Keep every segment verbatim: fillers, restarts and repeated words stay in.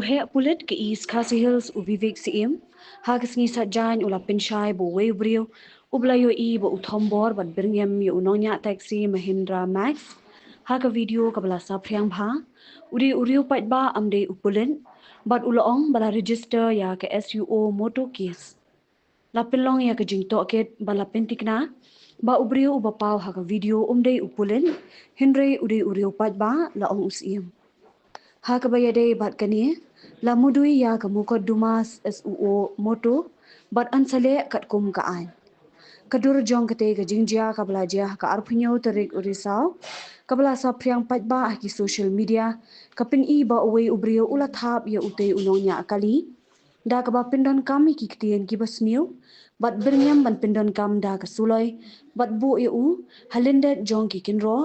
U heh pulit ka East Khasi Hills u Vivek Syiem, ha ka sngi Saitjaiñ u la pynshai ba uwei u briew, u ba la ïohi ba u thombor bad byrngem ïa u nongñiah taxi Mahindra Max, ha ka video kaba la saphriang bha, u dei u riew paidbah ym dei u pulit, bad u la ong ba la register ïa ka S U O motor case. La pynlong ïa ka jingtohkit bad la pynthikna ba u briew uba paw ha ka video um dei u pulit, hynrei u dei u riew paidbah, la ong u Syiem. Ha kaba ïadei bad kane, la mudui ïa ka mukotduma S U O motor bad yn sa leh katkum ka aiñ. Ka dur jong katei ka jingjia kaba la jia ha ka arphew hynñiew tarik u Risaw, kaba la saphriang paidbah ha ki social media, ka pyni ba uwei u briew u la thap ïa utei u nongñiah kali da kaba pyndonkam ïa ki ktien kiba sniew bad byrngem ban pyndonkam da ka suloi bad buh ïa u ha lyndet jong ki kynroh,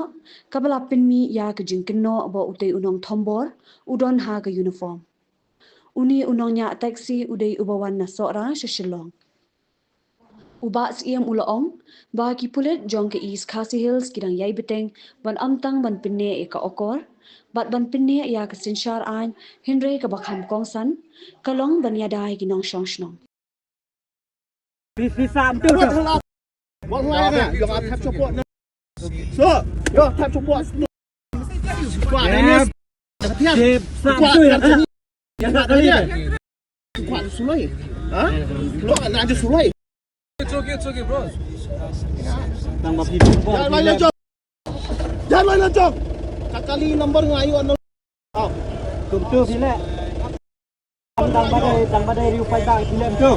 kaba la pynmih ïa ka jingkynnoh ba utei u nongthombor u don ha ka uniform. Une u nongñiah taxi u dei uba wan na Sohra sha Shillong. U Bah Syiem u la ong ba ki pulit jong ka East Khasi Hills ki dang ïai bteng ban ym tang ban pynneh ïa ka okor bad ban pynneh ïa ka synshar aiñ, hynrei kaba kham kongsan ka long ban ïada ïa ki nongshong shnong. Phi, phi sam tu. Wat hala. Wat hala na. Yo, ap tap support na. So, yo, tap support. Squad na ni. Sip, sam tu ya. Ya, tak ada ni. Squad sulai. Ha? Lo na je sulai. It's okay, it's okay, bro. Tang ba phi. Jangan main lajong. Jangan main lajong. Kakali number ngayu anu. Tum tu phi leh. Tang ba dei, tang ba dei riew paidbah phi leh tu.